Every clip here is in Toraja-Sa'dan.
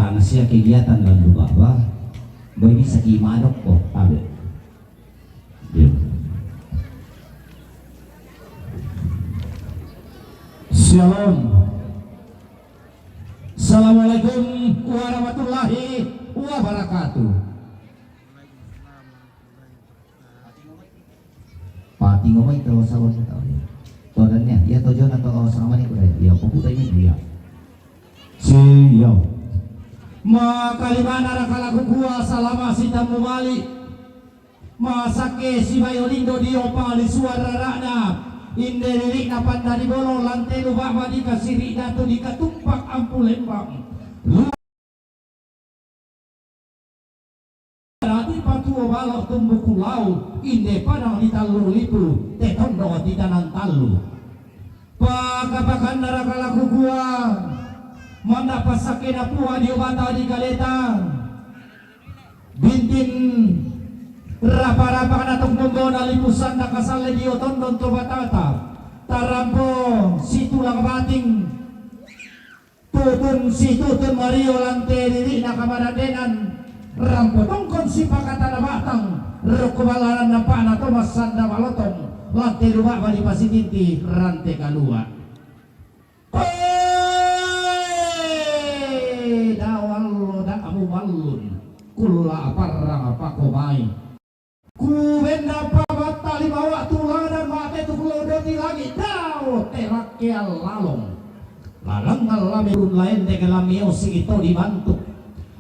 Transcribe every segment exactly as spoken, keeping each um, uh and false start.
Ang siya kegiatan lan lubak ba, boy bisa ki madok ko tabe. Iya. Shalom. Assalamualaikum warahmatullahi wabarakatuh. Pati ngomong itu sawan kita ya. Todannya, ya tojo na to sama ni kuda ya. Pupu tanya dia. Siyo. Makalimana ra kalakukua salama sitamu mali. Masake sibayo lindo dio pali suara rana. Inde lilikna panda di bolo lante lubak madika siri datu dikatumpak ampu lembang. Lu Dadi patuo balo tumbuku lau, inde padang di tallu lipu, te tondo di tanang tallu. Pakapakanna ra kalakukua, manda pasakena pua dio bata di kaleta. Bintin rapa-rapa na tuk mombona lipu sanda kasalle dio tondon to batata. Tarampo situlang bating. Tutun si tutun mario lante didina kamadandenan. Rampo tongkon si pakatana batang. Rokko balaran nampakna Tomas sanda malotong. Lante lubak bali pasitinti rante kalua. Koe dawallo dakmu mallun. Kulla parrang pakomai. Kubenna pabatta lima waktu ladan mate tu kulo doti lagi dao terakke allalong. Lalang alami urun laen deke lami osi ito dibantu.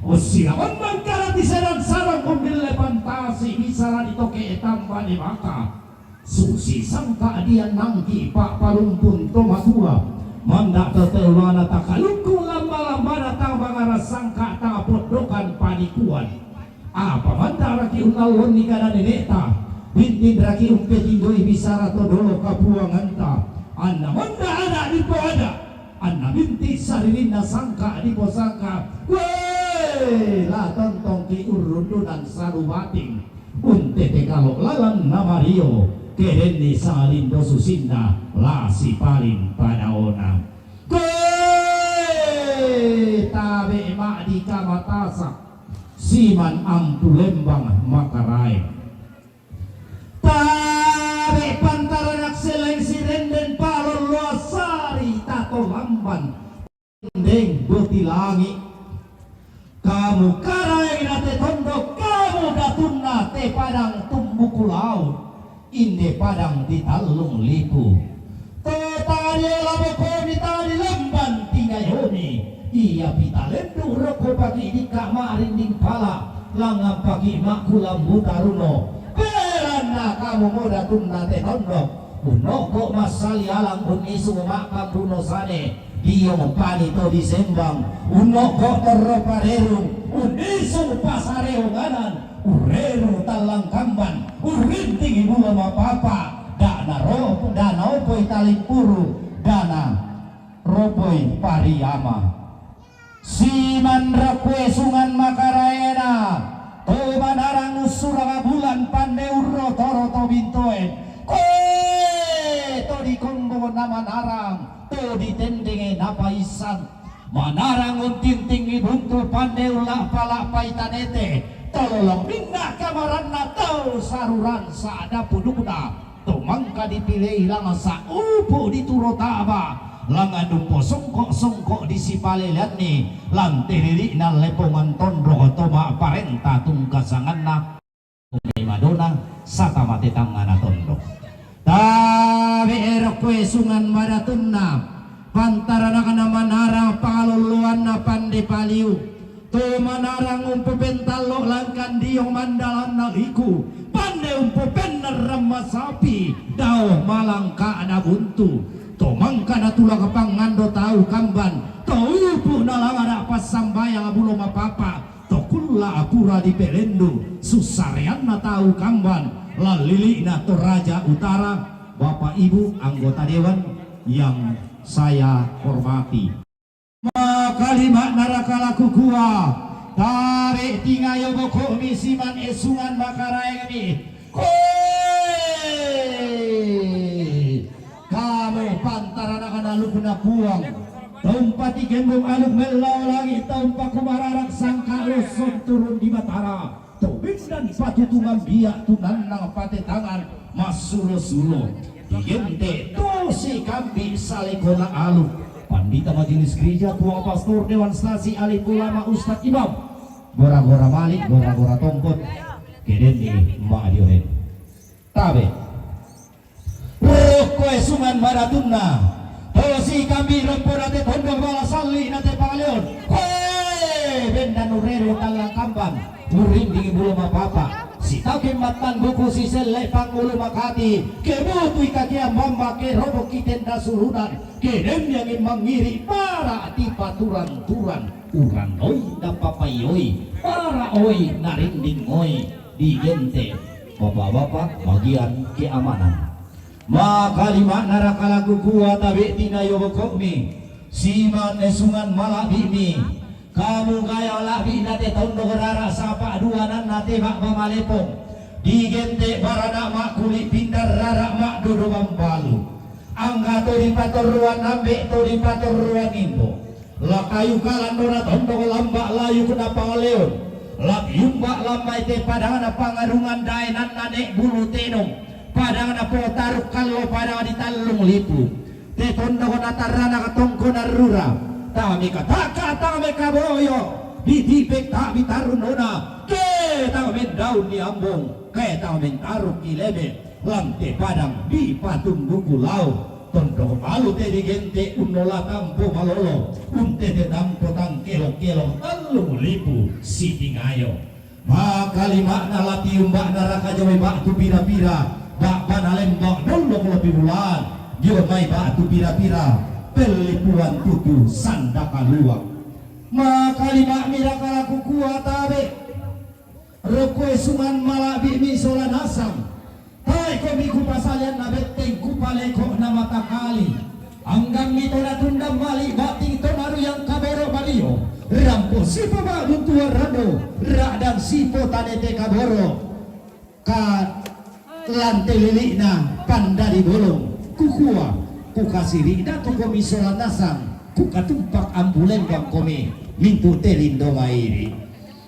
Osi lawan mangkara tisenan sarang kumbille pantasi bisa lani toke etamba di maka. Susi sangka dia nangki pak palumpun to matua. Manda teteulana takalukku lamba-lambana tang bangara sangka tang podokan panikuan. Apa mandaraki unnallonni kada nenekta, bintinraki umpetinggoi bisara to dolo kapuanganta, anna manda ada dipoada, anna binti saririnna sangka diposangka. Wee, la tontongki urrundunan salu bating, untete kalo lalan namario, kedenni salindo susinna la sipaling padaona. Koe tabe ma'dika matasak. Siman ampu lembang makaraeng. Tabe pantaranak seleng sirenden palolloa sari tato lamban. Deng boti langi. Kamu karaeng na te tondok, kamu datunna te padang tumbuku laut. Inde padang di tallung lipu. To tadi labo koni tadi lemban tingayoni. Ia pita lendu roko paki dika ma'rinding pala. Langan paki makku lambu taruno. Beranna kamu moda tunna te tondok. Unoko massali alang unisu makambuno sane. Dio pani to disembang, unnoko torro parerung, unnisu pasareo nganan, urreru tallang kamban, urrintingi bulo mapapa, dana ro-, dana opoi talimpuru, dana ropoi pariama. Siman rakue sungan makaraena, to manarang ussuranga bulan pande urro toro to bintoen, koe to dikombo na manarang. To ditendenge napaissan, manarang untintingi buntu pande ulappa-lappai tanete, tololong minna kamaranna tau saruran sa'da pudukna, to mangka dipilei langan sa'upu dituro taba, langan dumpo songko-songko disipaleleanni, lante lili'na lepongan tondro to ma'parenta tungkasanganna. Madona, sata mate tangngana tondok. Tabe ero kue sungan madatunna, pantaranakna manarang palolloanna pande paliu, to manarang umpopentallo langkan diong mandalanna iku, pande umpopennerrang masapi, dao malangkana buntu, to mangkana tulak pangando tau kamban, to upu nalangana passambayang bulo mapapa, To kulla apura dipelendu, sussareanna tau kamban, lallili'na Toraja Utara, Bapak Ibu anggota dewan yang saya hormati. Makalima'na raka lakukua, tabe tingayo boko'mi siman esungan makaraengmi. Koe! Kamu pantaranakna lukuna Puang. Taumpa tigembung aluk mellau langit, taumpa kumararak sangka loson turun di Batara. Tobendan patutungan biak tunannang patetangan masulo-sulo. Digente tosi kambi salekona aluk. Pandita majelis gereja, tuang pastor, dewan stasi, alim ulama, ustad imam. Gora-gora malik, gora-gora tompot. Kedeni ma adioren. Tabe. Rokko esungan maratunna. Tosi kambi rompo nate tondok bala salli nate pangaleon. Hoe, bendan urero tallang kambang. Urinding bulo mapapa. Sitauke mattangguku siselle pangulu makati. Kebutui kakean bamba kerobok kitenda sulunan. Kedemyangi mangiri para tipa turang-turang. Urang oi dapapaioi. Para oi narinding oi. Digente. Bapak-bapak, bagian keamanan. Makalimakna raka laku kua tabe tinayo bokokmi. Siman esungan malabimi. Kamu gaya labi nate tondok rara sapa duanan nate bak bamalepong. Digente barana makuli pindar rara mak dodo bambalu. Angga to dipatorruan ambe to dipatorruan indo. La kayu kalandona tondok lambak layuk na pangaleon. La piumbak lambai te padangna pangarungan daenanna nek bulu tenong. Padangna potaruk kallo padang di tallung lipu. Te tondok na tarrana tongko narrura. Tami kataka tami kaboyo. Ditipek tak bitarunona. Ke tami daun di ambong. Ke tami taruk ilebe. Lante padang di patung buku lau. Tondok malu te digente unnola tampo malolo. Unte te tampo tangkelo-kelo tallung lipu sitingayo. Makalimakna la tiumbakna raka jawai bak tu pira-pira. Bak bana lembak dollok lopi bulan. Jomai bak tu pira-pira. Pellipuan tutu sanda kalua. Makalimakmi raka laku kua tabe. Rokko esungan malabimi sola nasang. Tae komi kupasalianna betteng kupalekokna matakali. Anggammi to natundang mali bating to naruyang kaboro bario. Rampo sipa bak buntuan rado. Rak dan sipo tanete kaboro. Ka lante lilikna pandari bolong. Kukua. Kukasirikna tu komi sola nasang. Kukatumpak ambuleng bang komi. Mintu telindo mairi.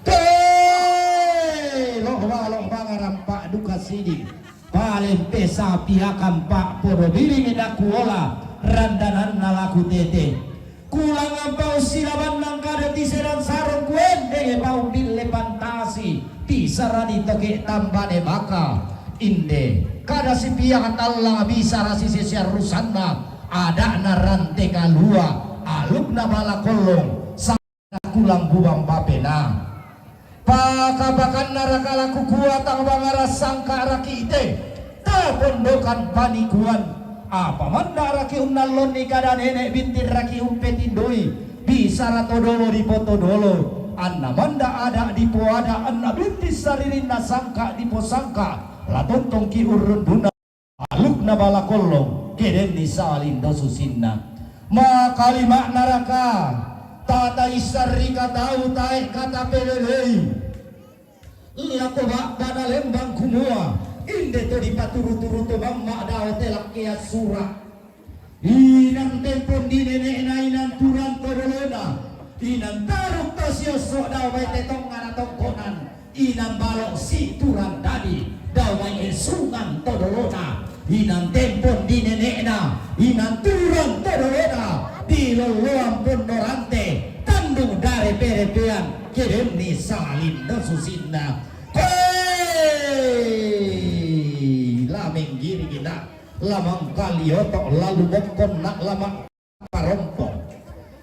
Te! Lo'ba, lo'ba ngarampak duka siding. Paleng pe sapi akan pak podo biring ina kuola randananna laku tete. Kulang ampau silaban nangkada tiseran sarong kuendenge pau bille pantasi pisara di toke tambane baka. Inde kada sipiang tallang bisara sisese arusanna adakna rante kalua alukna bala kollong. Kulang bubang bapena. Pakapakanna raka laku kua tang bangara sangka raki te. Tapondokan panikuan. Apa manda raki unnallonni kada nenek bintir raki umpetindoi. Bisara todolo di potodolo. Anna manda ada di poada anna bintis saririnna sangka di posangka. La tontongki urrunduna. Alukna bala kollong, kedenni salindo susinna. Makalimakna raka, tata issarrika tau tae kata pelelei. Lako bak bana lembang kumua, inde to dipaturu-turu to mamma dao te lakkea sura. Inang tempon di nenekna inang turang to dolona, inang taruk to siosso dao mai te tongngana tongkonan. Inang balo si turang dadi, dao mai esungan to dolona. Inang tempon di nenekna, inang turang to dolona. Di lolloang ponno rante, tandung dare perepean, kedenni salindo susinna. Hei! La menggiring ina, la mangkali oto, lalu mokkonna, la ma- Parompo.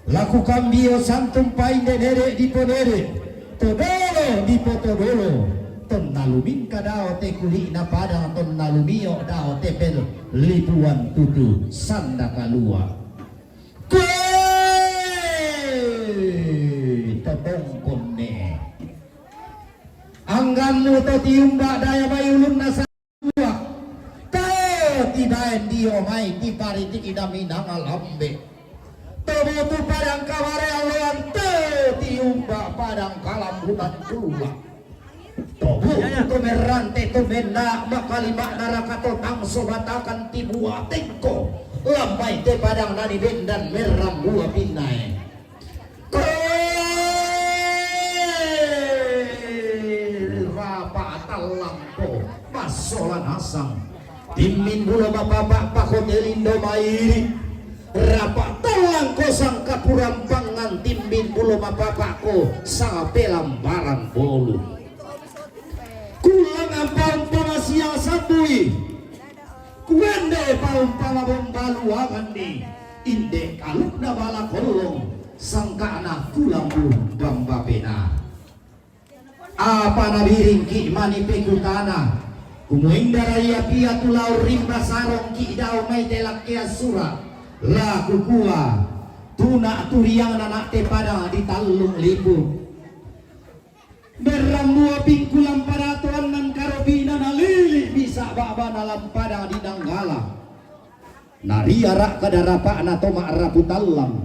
Laku kambio santung painde dede dipo dede. Todolo dipo todolo. Tonna lumingka dao te kuli'na padang tonna lumio dao te pel lipuan tutu sanda kalua. Kue totongkonne. Angganmu to tiumba daya mai ulunna. Dua. Tau tibaen dio mai tiparitiki daminanga lambe. Tobotu padang kabare alloan tau tiumba padang kalambutan dua. Tobotu to merrante to menna makalimakna raka to tang sobatakan tibua tengko. Lammai te padang nani bendan merrambua pinnae. Koe rapa tallangko massola nasang. Timming bulo mapapa pako te lindo mairi. Rapa tallangko sangka purampangan timming bulo mapapako sanga pelambarang bolu. Kulang ampa umpama siang sambui. Kuende paumpama bombaluanganni, inde alukna bala kollong, sangka'na kulambu bamba pena. Apa nabiringki mani pekutana, kumuinda raia pia tu lao rimba sarongki dao mai te lakkean sura, la kukua, tuna turiangna na te padang di Tallung Lipu. Berrambua pingku lampada toannan karobina nalili bisa baba na lampada di Nanggala. Nariara kadarapa'na to ma'rapu tallang,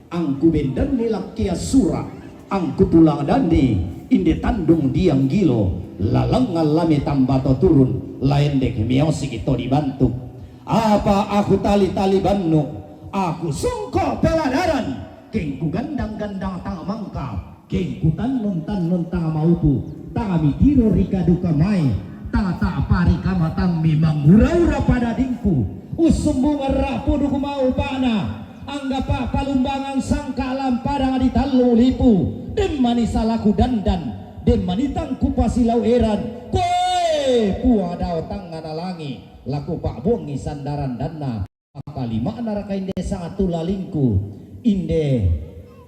angku bendanni lakkia sura, angku tulang danni inde tandung dianggilo, lalangngan lame tambato turun, laendek miosiki to dibantuk. Apa aku tali-tali bannu, aku songko peladaran, kengku gandang-gandang tang mangka. Kengku tannun-tannun tang maupu, tang mitiro rika duka mai, tang ta'pa rika matammi mangura-ura pada dingku, ussumbungerra puduk maupana, anggapa palumbangan sangka lampadang di Tallung Lipu, demmani salaku dandan, demmani tangku pasilau eran, koe Puang dao tangngana langi, laku pa'buangi sandaran danna. Maka lima'na raka inde sangatu lalingku, inde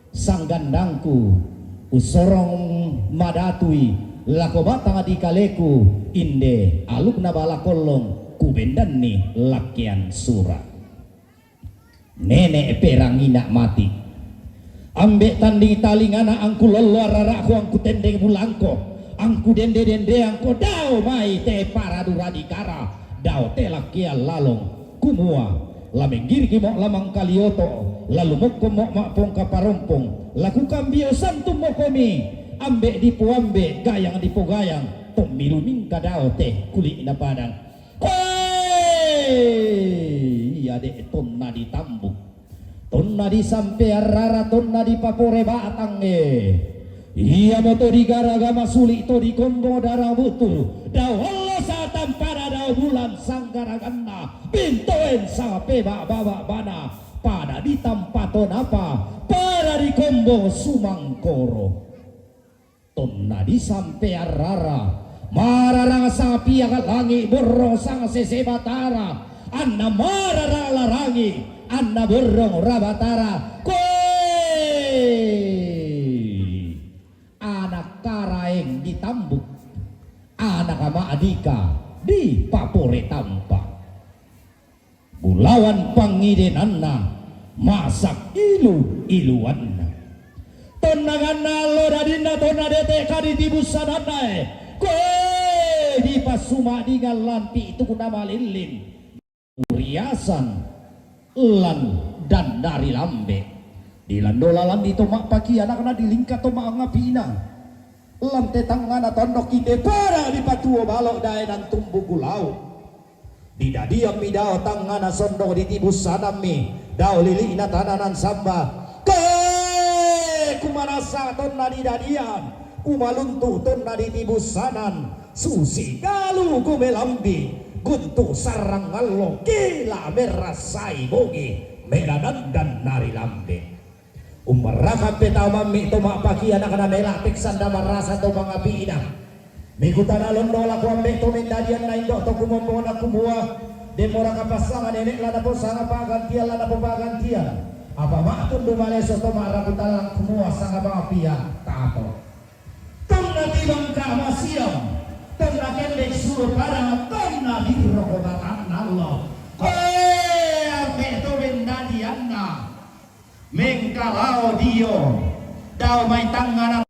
sanggandangku, usorong madatui lako batang di kaleku, inde alukna bala kollong kubendanni lakkean sura. Nene perangina mati. Ambe tanding talingana angku lollo arara'ku angku tendeng bulangko, angku dende-dendeangko dao mai te paradu radikara, dao te lakkean lalong, kumua, la menggirikimo la mangkalioto, la lumokkomo ma'pongka parompong, la kukambio santummokomi, ambe dipoambe, gayang dipogayang, tommi lumingka dao te kuli'na padang. Koe! Ia de' tonna ditambuk, tonna disampeang rara, tonna dipapore batang e. Iamoto digaraga masuli' to dikombo dara butu, dao allo satampada dao bulan sanggaraganna, bintoen sape baba-babana, pada ditampa to napa, pada dikombo sumangkoro. Tonna disampeang rara, mararang sang piak langi, borrong sang sese batara, anna mararang larangi, anna borrong rabatara, koe! Anak Karaeng ditambuk, anak Ma'dika dipapore tampa. Bulawan pangidenanna, masak ilu-iluanna. Tonnaganna allo dadinna tonna dete' kadi tibussananna e, koe dipassuma dingallan pi'tukna malillin. Riasan lan dandari lambe. Dilando lalanni to ma'paki anakna, dilingka to ma'angapi'na. Lan te tangngana tondok inde pada dipatuo balo daenan tumbu gulau. Didadiammi dao tangngana sondong, ditibussanammi dao lili'na tananan samba. Ke kumanassa tonna didadian, kumaluntu tonna ditibussanan, susi galu kumelambi, guntu sarrang allo kila merrassai bongi, mela dandan nari lambe. Ummarraka petamammi to ma'paki anakna, mela peksanda marasa to mangapi'na. Mikutana londo lako ambe' to mendadianna indo' to kumombona kumua, demmoraka passanga nene'la naposanga pa'gantian la napopagantian, apa ma'tundu maleso to ma'rapu tallang kumua sanga mapia tato. Tonna tibangka masiang, tonna kendek suro padang, tonna birroko batanna allo. Koe ambe' to mendadianna. Mengkalao dio, dao mai tangngana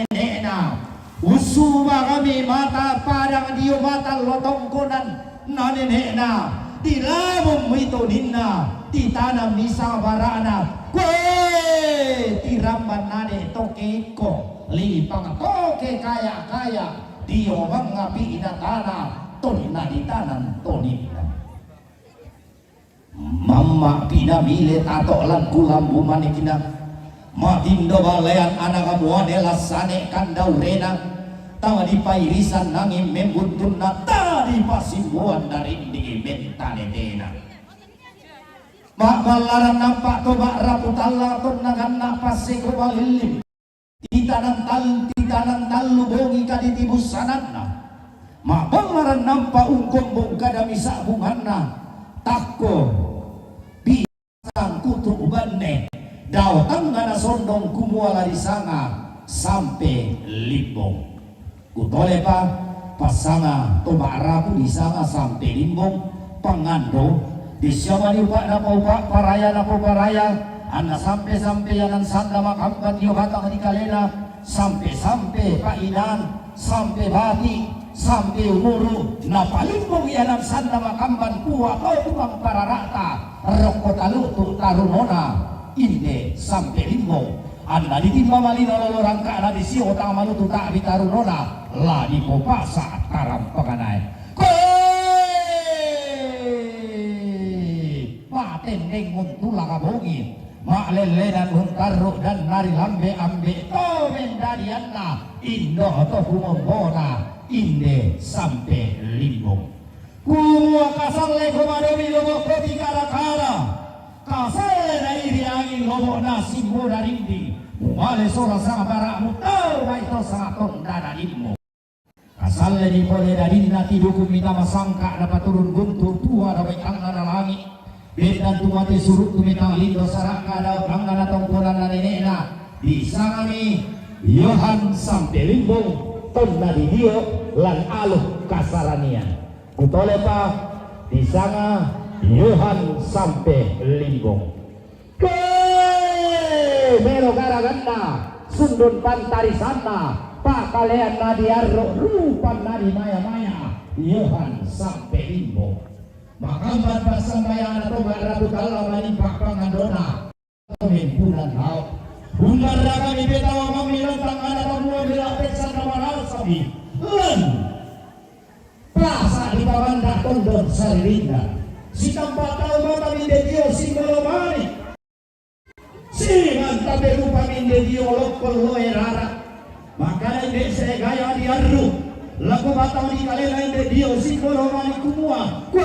nene'na. Ussubangami mata padang dio, mata lotongkonan na nene'na. Dilabummi toninna, titanammi sabara'na. Koe tiramban nade' toke ikko, lipang toke kaya-kaya dio mangapi'na tana tonna ditanam toninna. Mamma pinamile tato lan kulambu manikna. Matindo balean anak muane lasane kandaurena. Tang dipairisan nanging membuntunna tadi pasimbuan dari di mentane tena. Mabballaran nampa to ma'rapu tallang tonna ganna passeko malillim. Titanang tal-, titanang tallu bongi kaditibussananna. Mabballaran nampa ungkombong kada misa'bunganna. Takko. Pisang kutu banne. Dao tangngana sondong kumua la disanga sampe limbong. Kutolepa, passanga to ma'rapu disanga sampe limbong, pangando, disiamani upa' napaupa', paraya napoparaya, anna sampe-sampe ianang sanda makamban dio batang ri kalena, sampe-sampe pa'inan, sampe bati, sampe umuru, napalimbong ianang sanda makamban pua tau tukang parara'ta, rokko talutu tarunona, inde sampe limbong. Anna ditimba malino lolo rangka'na disio tang malutu ta'bi tarunona, la dipopasa tarampanganae. Koe! Patendeng untulaka bongi, ma'lellenan untarru dan narilambe ambe to mendadianna, indo to kumombona, inde sampe limbong. Kumua kasalleko madomi lomokko tikara-kara. Kasalle nairi anging lomo'na simbona rinding. Mumale sora sanga bara'mu tau mai to sanga tonda nalimmu. Kasalleni pole dadinna tiduku mitama sangka napaturun guntu pua dawai tangngana langi. Bendan tu mate suru'ku mitama lindo sara'ka dao tangngana tongkonanna nene'na. Disangami Yohan sampe limbong tonna didio lan aluh kasaranian. Kutolepa disanga Yohan sampe limbong. Ke! Melo garaganna, sundun pantarisanna, pakaleanna diarro, rupanna dimaya-maya, Yohan sampe limbong. Makamban passambayangna to ma'rapu tallang manimpa pangandona. Mimpunan lao. Ummarraka mipetawa mamminang tangngana tamuang ri lappessanna marasami. Lan. Pasa dipamanda tondon saririnna. Sitampa tau mata minde tio simbolo mani. Simanta berupa minde tio lokkon loe rara. Makkeda inde segaya diarru, lako batau di kalena inde dio simbolo mani kumua, kue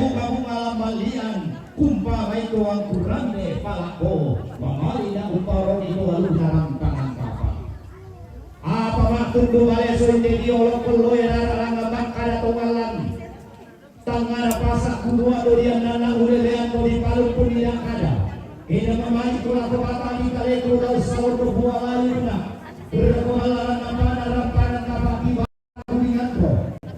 bunga-bunga lamballian, kumpa baito angkurande palakko, mamali na umpauroni to aluhna rampangan kapa. Apa mattundu baleso inde dio lokkon loe rara ranga makkada tongallan. Tangngana pasa kumua dodiannanna ulelean to dipaluppunni nakkada. Eda mamali ko lako batani kaleku tau sawonno bua laluna. Purako mallaranna pada rampanan kapati bakuninganto.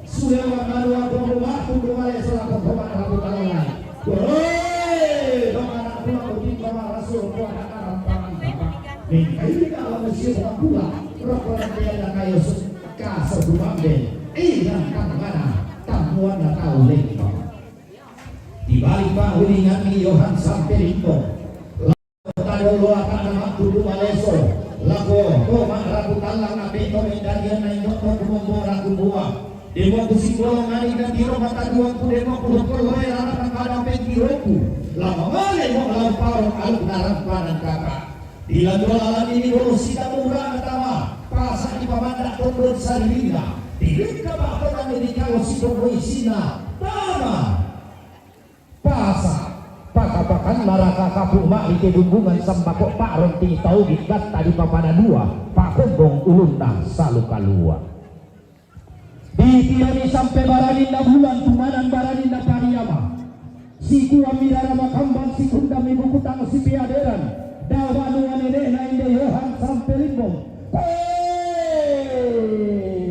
Sulewa manua ko rumahku rumale salako koma rabu talai. Woi, bangana kula ko timba marasul ko ada rampanan kapa. Mingkaina lamu siu makula. Rokko rakyat kayo su-, kaso dumambe. Ilang tangngana. Tammuanna tau lempang. Dibalik pa'ulinganni Yohan sampe limbong. Lako tadolo ata'na mattudu maleso. Lako to ma'rapu tallang ape to mendadianna indo'to kumombora kumua. Demo kusimbolongani dan tiro mataduangku demo kuloppolloe rara tangkada pengkiroku. Lama male mo lau paro aluk narampanan kaka. Dilandola lanini bolo sita murana tama, pasa dipamanda tondon saririnna, dilengka pa'tonanni dikalo sitonggo isina, tama. Pasa, paka-pakanna raka kapu ma'li kedunggungeng sambako pa'ronti taugi gatta dipapada dua, pakombong ulunna salu kalua. Ditiromi sampe baraninna bulan, tumanan baraninna pariama. Sikuammi rara makambang, sikundammi buku tang sipeaderan, dao banua nene'na inde Yohan sampe limbong. Tee!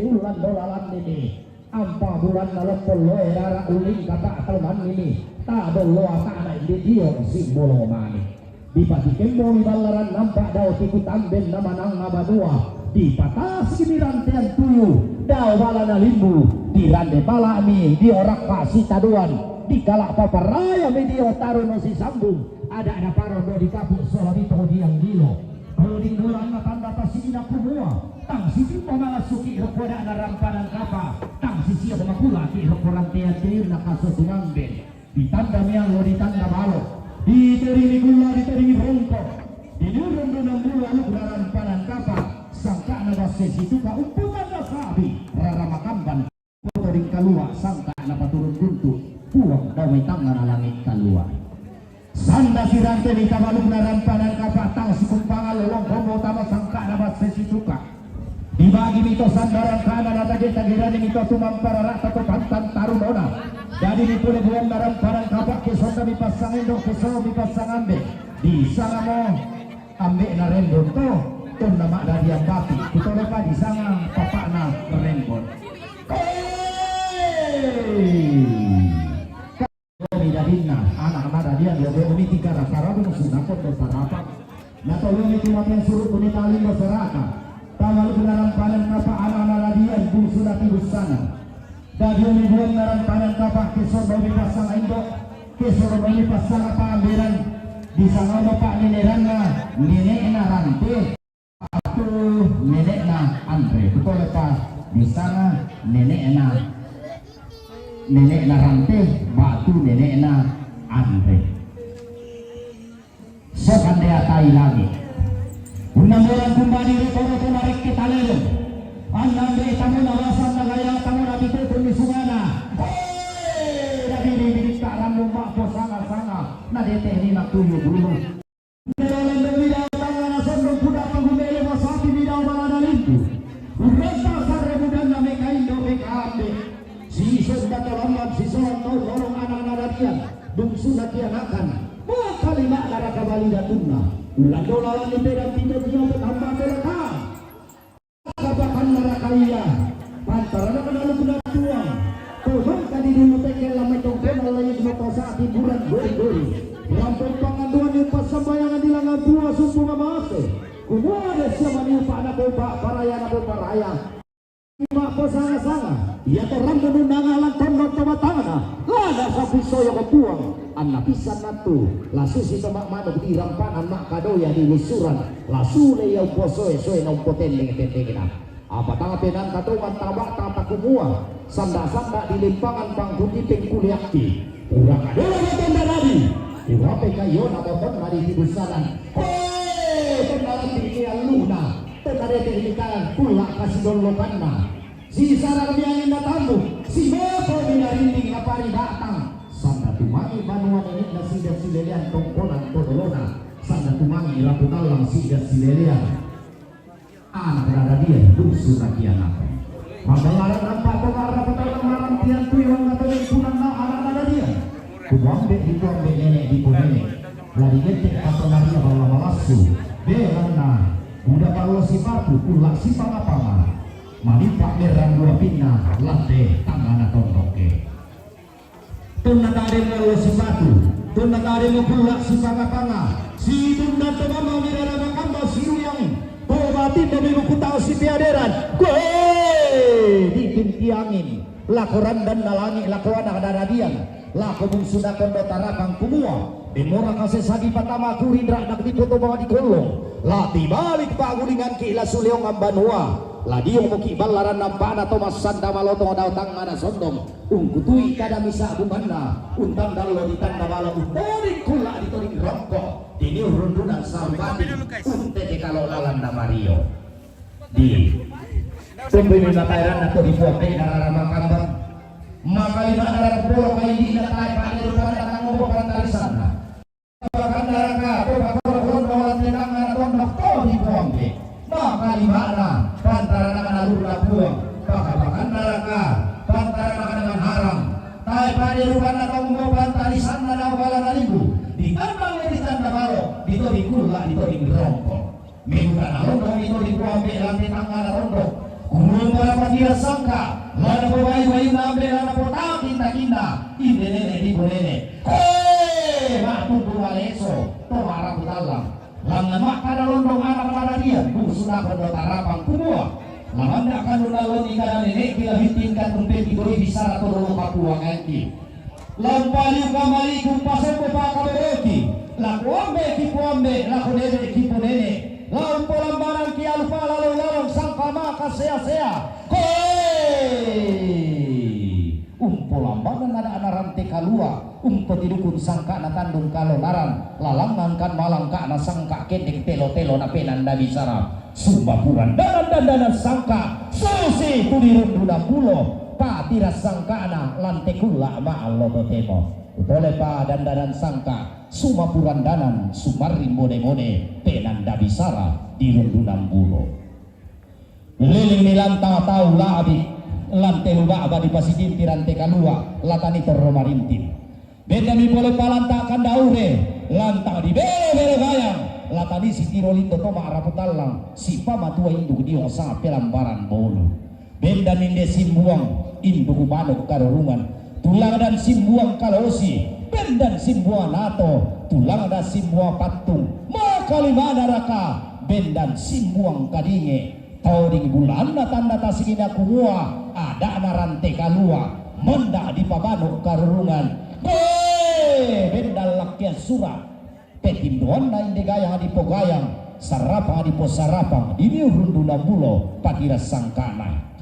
Ullan dolalannini, ampa bulanna loppolloe rara ulingka ta'tonannini, ta'dolloa ta'na inde dio simbolo mani. Dipatikemmomi ballaran nampa dao tiku tamben namanangnga banua, dipatasimi rantean tuyu, dao balana limbu, dirande pala'mi dio rakka sitadoan, dikala paparayami dio tarono sisambung, ada'na parondo dikapu sola ditodiang lino. Toding dolanna tanda tasina kumua, tang sitimba malassuki rokko ada'na rampanan kapa, tang sisio makulaki rokko rantean tuyunna kaso tumamben. Ditanda miallo, ditanda balo, ditoringi kulla, ditoringi rongko, diliurung dunang bulu alukna rampanan kapa, sangka'na basse situka, umputanna sa'bi, rara makamban, kotoring kalua, sangka'na paturung guntu, Puang dao mai tangngana langi' kalua. Sanda sirante mita balukna rampanan kapa, tang sikumpangan lolong komo tama sangka'na basse situka. Dibagimi to sanda rangkana, natage-tage rani mi to tumampa rara'ta to pantan tarunona. Dadi mi pole buanna rampanan kapa, ke sonda mi passang indo', ke so mi passang ambe'. Disangamo ambe'na Rendon to, tonna ma'dadian bati', kutolepa disanga papa'na Rendon. Hei! Lomi dadinna, ana'na dadian, lomi tiga rasa rabung, sunakon do sarapang. Natolomi tu mapean suru' kuni taling basaraka. Tamalukna rampanan kapa, ana'na dadian, bungsu nati bussana. Dadiomi buanna rampanan kapa, ke sono mi passang indo', ke sono mi passang pa'ambe'na. Disangamo pa'neneranna, nene'na Rante. Batu nene'na Andre, kutolepa disanga nene'na, nene'na Rante, batu nene'na Andre. Sokande atai langi'. Unnamboran kumbadi ri koroto narekke talelong. Annambe tamona basan nagaya tamona bitutu mi sungana. Hei, nadiri biditta rambu ma'po sanga-sanga, nadete ni natuyu bulu. Nalendo midao tangngana sondong, pudappa gumele masapi midao balana limbu. Urranta sarre mudanna mekaindo mekaambe. Sisonda talamban sisolang tau lorong ana'na dadian, bungsuna kianakan. Makalima'na raka bali datunna. Ulang dola lani pedang pinda jino petamba pelaka. Kapakanna raka ia, pantarana kana lukuna Puang. Tomangka di dulu tekel lamai tongkona lai motosa hiburan gori-gori. Rampung panganduan ni passambayangan di langan tua sumpung amase. Kumua de siamani upa'na boba paraya na boba raya. Ima posanga-sanga, ia to rambu nunanga lan tondok to batangna, lada sapi soyo ko Puang. Anna pissan nattu, la susi to ma'manuk di rampanan ma'kadoya di lussuran, la sule ia umposoe-soe na umpotendeng-tendengna. Apa tanga penanta tongan taba'ta takumua, sanda-sanda di lempangan bangku di pengkuleakki. Urang adola batenda dadi, urape kayona botonna di tibussanan. Hoe, tonna lambi ni alluna, tonna dete ni kalang kulla kasidollokanna. Sisarang miangin natambu, simoko minarinding napari batang. Sanda tumangi banua nene'na sida silelean tongkonan to dolona. Sanda tumangi rapu tallang sida silelean. Ana'na dadian, bungsu nakianakan. Mabballaran nampa to ma'rapu tallang marampian tui wangga to lempunanna ana'na dadian. Kuambe' di kuambe' nene' di ponene'. La digette' patonaria balla malassu. Belanna buda ballo sipatu, kulla sipanga-panga. Manippa' merrang dua pinna, latte tangngana tondokke. Tonna tademmo allo sipatu, tonna tademmo kulla sipanga-panga, situnna to mama mirara makamba siruyang, to batinna mi buku tau sipeaderan, koe ditintiangin, lako randanna langi', lako ana' dadadian, lako bungsu nakon do tarapang kumua, demmora kasessa dipatama kurinra' dak dipoto bawa dikollong, la tibalik pa'gulingangki' la suleongang banua, la diongmoki' ballaran nampa'na to massanda malotong dao tangngana sondong. Ungkutui kada misa' bubanna, untanda allo ditanda balo, untoding kulla' ditoding rongko', tiniur rundunan sarubati, untete kalo' lalanna mario. Di tumbui mi mataeranna to dipuambe'na rara makambang, makalima'na rara polo kaidi'na tae pa'de rupanna tangngobo pantarisanna. Pakandaraka to pakoro-koro doang tenang na tondok to dipuambe. Makalima'na pantarana kana lurna Puang. Pakapakandaraka pantarana kana dengan haram. Tae pa'de rupanna tombo pantarisanna na bala na libu. Ditambang ditanda balo, ditoding kulla, ditoding rongko. Minggu kana rondong ditoding kuambe lante tangngana rondong. Kumua para patia sangka, lana pobai-bainna ambe lana potaki-takinna, inde nene' di ponene'. Hei, ma'tundu maleso, to ma'rapu tallang. Langngan makkada londong ana' padadian, bungsu nakon do tarapang kumua. Lamanda' kanun allonni kada nene'ki la bitting katumpeki doi bisara to dolo kapuangangki. Lampaliu kamaliku pasombo pakaboroki, lako ambe'ki poambe', lako nene'ki ponene', la umpolambanangki alu pala lalong sangka maka sea-sea. Hei! Umpolambanan ana' narante kalua, Umpeti dukun sangka'na tandung kalonaran, lalangngangkan malangka'na sangka' kendeng telo-telo napenanda bisara. Sumapuran danan dandanan sangka', susi tu dirundunan bulo, patiras sangka'na lan te kulla' ma'allo totemo. Utolepa dandanan sangka', sumapuran danan sumarring mone-mone, penanda bisara dirundunan bulo. Lilingni lantang tau la'bi, lan te lu ba'ba dipasitinti rante kalua', latani torro marinting. Bendami pole palanta kandaure, lantang dibelo-belo gayang, latani sitiro lindo to ma'rapu tallang, sipamatua induk dio sanga pelambaran bolu. Bendan inde simbuang, induk banuk karurungan, tulangdan simbuang kalosi, bendan simbuang nato, tulangdan simbuang pattung, makalimana raka, bendan simbuang kadinge, toding bulanna tanda tasigina kumua, ada'na rante kalua, menda' dipabanuk karurungan. Be, bendan lakkean sura', petindoanna inde gayang dipogayang, sarapang diposarapang, diniurundunan bulo, patiras sangka'na.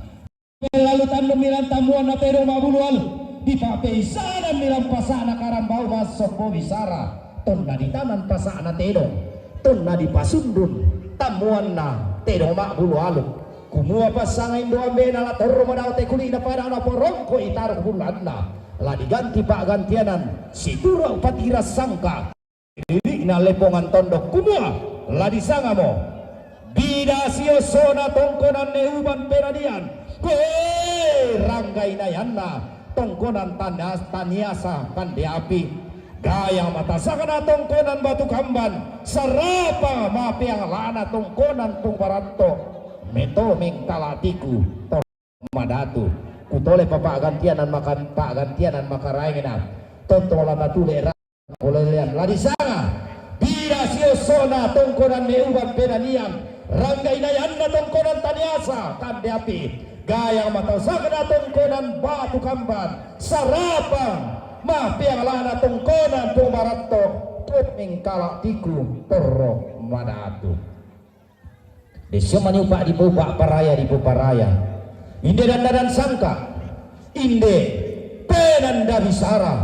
Lalu tandung milan tammuanna tedong ma'bulu aluk, dipa'peisanammi lan pasa'na karambau massombo bisara, tonna ditanan pasa'na tedong, tonna dipasundun tammuanna tedong ma'bulu aluk. Kumua passanga indo' ambe'na la torro madao te kuli'na padang naporongko'i taruk bulanna, la diganti pa'gantianan situra' patiras sangka'. Lili'na lepongan tondok kumua, la disangamo. Bida siossona tongkonan neuban penanian, koe rangga inayanna tongkonan tana-, taniasa kande api. Gayang matasakna tongkonan batu kamban, sarapa mapeang la'na tongkonan pung baratto. Meto mengkala tiku to madatu. Kutole pa pa'gantianan maka-, pa'gantianan makaraengna. Tonto la tatule ra-, polelean la disanga. Bida siossona tongkonan neuban penanian, rangga inayanna tongkonan taniasa kande api. Gayang matasakna tongkonan batu kamban, sarapang mapeang la'na tongkonan pung baratto. Mengkala tiku torro madatu. Dessio maniupa' dipoupa' paraya dipoparaya. Inde dandanan sangka', inde penanda bisara,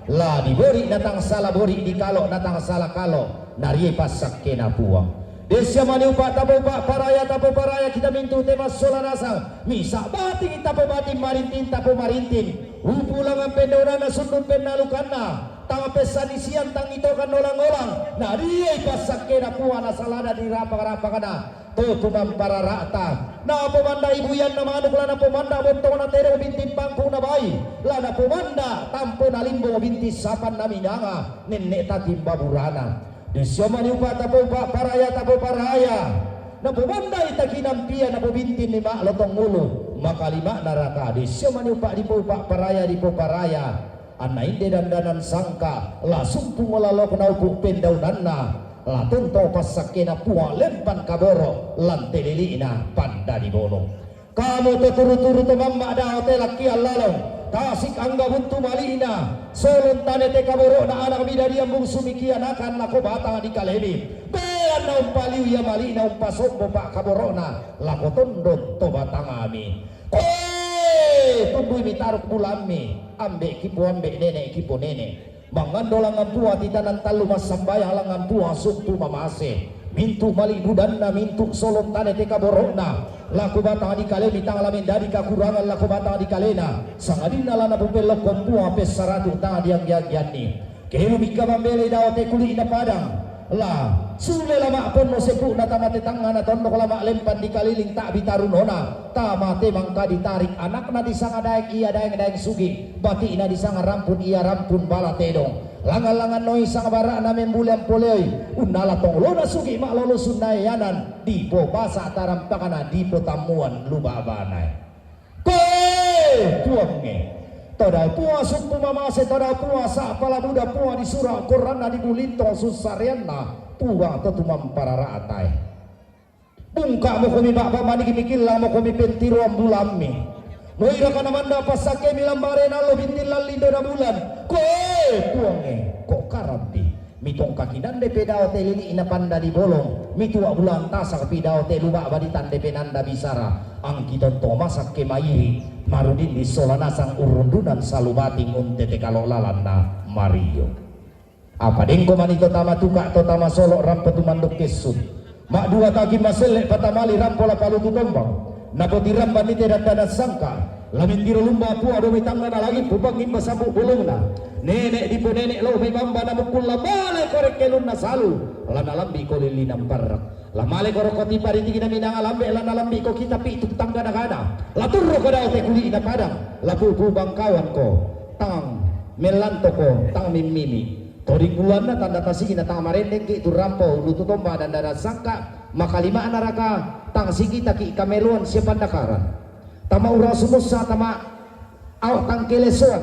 la dibori' natangsala bori', dikalo' natangsala kalo', nariai passakkena Puang. Dessio maniupa' tapoupa' paraya tapoparaya kita mintu' te massola nasang, misa' bating tapobating, marinting tapomarinting, upu' langngan pendaunanna, sundung pennalukanna, tang pessanisian, tang itokan olang-olang, nariai passakkena Puang, nasalada dirapang-rapangna to tumamparara'ta. Napomanda'i buyanna manuk, la napomanda' bontongna tedong binting pangkung nabai, la napomanda' tampona limbong binting sapanna minanga nenne'ta timbaburana. Dessio maniupa' tapoupa' paraya tapoparaya. Napomanda'i takinampian, napobintinni ma'lo tongulu, makalima'na raka. Dessio maniupa' dipoupa' paraya dipoparaya. Anna inde dandanan sangka', la sumpung lalokna upu' pendaunanna, la tontong passakkena Puang, lempan kaboro' lan te lili'na pandadi bolong. Kamu to turu-turu to mamma' dao te lakkian lalong, tasik angga buntu mali'na, solong tane te kaboro'na, anak bidadian bungsumi kianakan lako batang dikalemi. Beanna umpaliu ia mali'na, umpasombo pa'kaboro'na lako tondon to batangmi. Koe tunduimi taruk bulammi, ambe'ki poambe', nene'ki ponene'. Mangando langngan Puang titanan tallu, massambayang langngan Puang sumpu mamase. Mintu' mali' budanna, mintu' solong tane te kaboro'na lako batang dikalemi, tang la mendadi kakurangan lako batang dikalena, sangadinna la napopellokkon Puang pessaratu' tang dianggi-anggianni. Kelumi kamambelei dao te kuli'na padang, la sule la ma'ponno sepu'na tama te tangngana tondok, la ma'lempan dikaliling ta'bi tarunona, tama te mangka ditarik, anakna disanga Daeng, ia Daeng, Daeng Sugi, bati'na disanga Rampun, ia Rampun bala tedong. Langngan-langngan noi sanga bara'na membulean poleoi, unnala tong olona Sugi ma'lolo sunnaeanan, dipopasa' tarampakna, dipotammuan lu ba'banae. Koe Puangnge, tadao Puang sumpu mamase, tadao Puang sa'pala buda, Puang disura' korranna, dibulintong sussareanna, Puang to tumamparara'tae. Bungka'mokomi ba'ba maniki, mikillangmokomi pentiroan bulammi. Noiraka namanda' passakkemi lan barena allo, binting lan lindona bulan. Koe Puangnge, ko' karambi. Mitongka kinande pe dao te lili'na panda di bolong, mitua' bulan tasak pi dao te luba' baditan depe nanda bisara, angki tontong masak ke mairi', marudin di sola nasang urrundunan salu bating untete kalo' lalanna mario. Apa dengko mani to tama tuka' to tama solo' rampo tumanduk kessu. Ma'dua taki maselle' patamali rampo la palutu tombang. Napotirambanni te dandanan sangka. La mentiro lumba pua' do mai tangnga na lagi pupangngimba sapu' bolongna. Nene' diponene' lo' mai bamba namukkul la male korek kelunna salu. La nalambi' ko lillinan parrak. La male korokko tipa ri tigina minanga lambe' la nalambi' ko kita pitu tangga nagana. La turro ko dao te kuli'na padang. La pupu bangkawan ko. Tang mellanto ko, tang mimmimi. Toding buluanna tanda tasigina tang marendengki' tu rampo lutu tomba dandanan sangka, makalima'na raka tang sikitaki' kameloan sia pandakaran. Tama urang sumussa tama ao' tang kelesoan,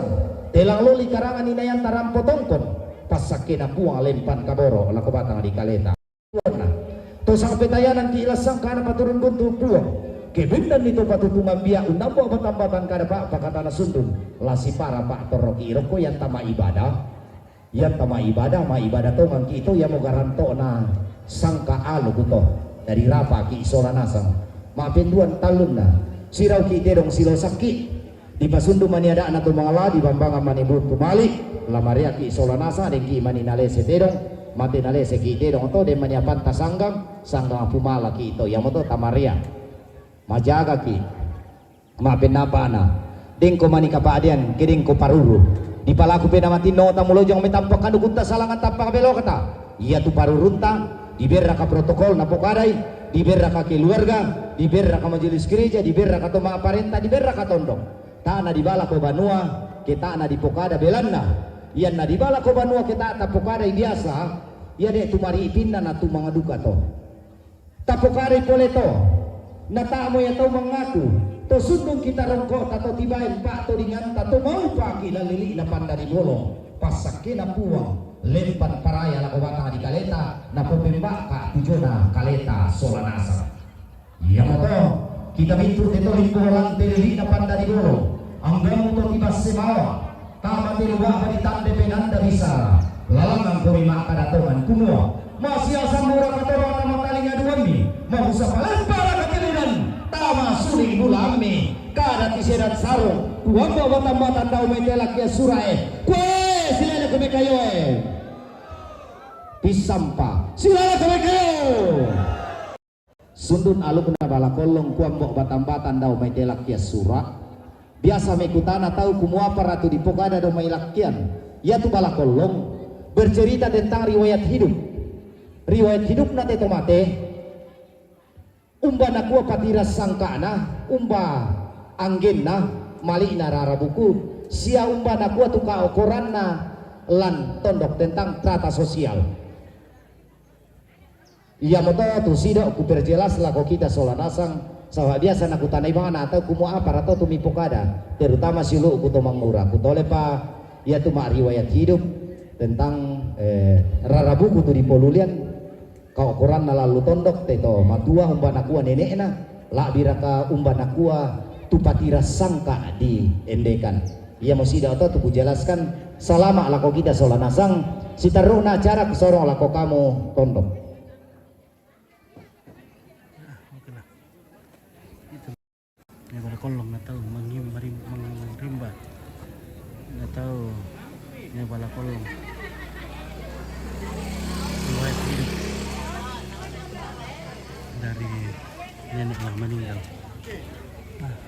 telang loli karangan inayanta rampo tongkon, passakkena Puang lempan kaboro' lako batang di kaleta. Puangna. To sangpetayananki' la sangkana paturun buntu Puang, kebennanni to patutungan bia' unnambo batan-batan kada pa' pakatana sundun, la sipara pa' torroki' rokko yanta ma'ibadah. Yanta ma'ibadah, ma'ibadah tongangki' to, iamo garanto'na sangka aluku to, nadirapaki' sola nasang. Ma'penduan tallunna, sirauki' tedong silosakki', dipasundun mani ada'na to mangala, dibambangan mani buntu mali', la mareaki' sola nasang, dengki' mani nalese tedong, mate naleseki' tedong to, den mani apanta sanggang, sanggang pumalaki' to, iamoto tamarea. Majagaki'. Ma'pennapa'na, dengko mani kapa'dean, ke dengko paruru. Dipalaku pe namatinno tamulojang metampa kanukutta salangan tampa belokata. Iatu parurunta, diberraka protokol napokadai, diberraka keluarga, diberraka majelis gereja, diberraka to ma'parenta, diberraka tondok. Ta'na dibalako banua, ke ta'na dipokada belanna. Ianna dibalako banua ke ta'ta pokadai biasa, ia de' tumari'pinna na tumangaduka to. Tapokadai pole to, nata'mo ia tau mangaku, to sundung kita rongko'ta to tibaen pa'todinganta to maupaki' lallili'na panda di bolong, passakkena Puang, lempan paraya lako batang di kaleta, napopemba'ka' tu jona kaleta sola nasang. Iamoto, kita mintu' te to limbo lante lili'na panda di bolong, anggammu to tibasse mawa, Tama te luba' ditande penanda bisara, lalangangkomi ma'kada tongan kumua, masiasang muraka torang tama talinga duammi, mabusa palamparaka kemudan, tama suli bulaammi, kada tisedan sarung, kuamba batang-batang dao mai te lakkia sura'e, kue silele kome kayoe. Pissampa, silele kome kayo. Sundun alukna bala kollong kuambo' batang-batang dao mai te lakkian sura'. Biasa mekutana tau kumua apa ratu dipokada dao mai lakkian. Iatu bala kollong bercerita tentang riwayat hidup. Riwayat hidupna te to mate, umba nakua patiras sangka'na, umba anggenna, mali'na rara buku, sia umba nakua tu kaokoranna lan tondok tentang tata sosial. Iamoto tu sido' kuperjelas lako kita sola nasang, saba' biasa nakutanai bang na tau kumua apa ra to tu mipokada, terutama siulu'ku to Mangura. Kutolepa iatu ma'riwayat hidup tentang, eh, rara buku tu dipolulian, kaokoranna lallu tondok te to matua umba nakua nene'na, la'biraka umba nakua tu patiras sangka' di endekan. Iamo sida' oto tu kujelaskan, salama' lako kita sola nasang, sitarru'na acara kusorong lako kamu tondok. Ini bala kollong na tau mangim-, marim-, mang-, mangrimba. Na tau ini bala kollong. Riwayat hidup dari nenek yang meninggal. Ah.